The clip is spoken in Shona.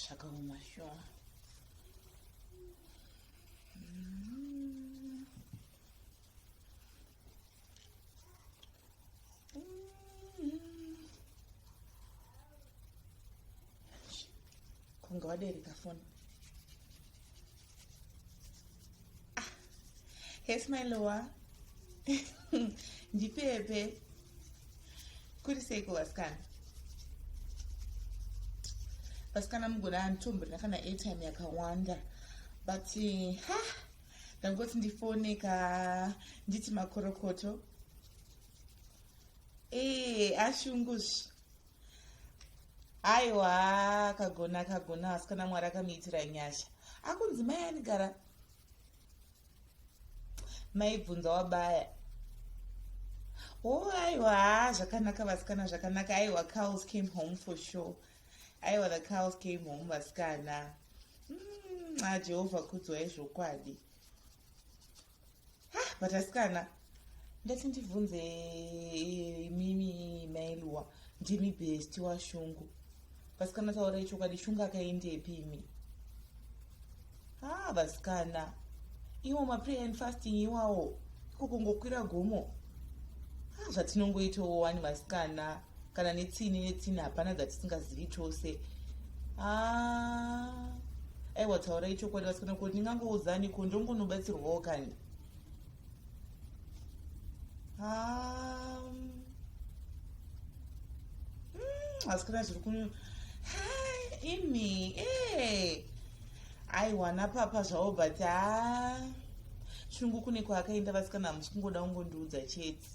Zvakaoma sure. Kunge wadereka foni. Ah, hey Smilowa. Ndipepe. Kuri seiko vasikana? Vasikana mugona anditomborina kana airtime yakawanda. But ha ndangoti ndifone ka nditi makorokoto. Eh, ashunguzvi. Aiwa, akagona akagona asikana Mwari akamuitira nyasha. Akunzi mai anigara maibvunza wabaya. Oh, aiwa, zvakanaka vasikana zvakanaka. Aiwa, cows came home for sure. Aiwa, the cows came home vasikana. Ah, Jehovha kudzwai zvokwadi. Ha, but asikana ndati ndibvunze imimi mailuwa ndimi besti washungu. Vasikana taurai chokwadi, Shungu akaendepi imi? Ha, vasikana iwo maprayer and fasting iwawo iko kungokwira gomo. Ha, zvatinongoitawo wani vasikana, kana netsini netsini hapana dzatisingazivi tose. Ha, aiwa taurai chokwadi vasikana, kuti ndingangoudzani ko ndongonobatsirwawo kani. Ha, vasikana zviri ku imi aiwa napapa zvavo, but ha, Shungu kune kwaakaenda vasikana, hamusi kungoda kungondiudza chete.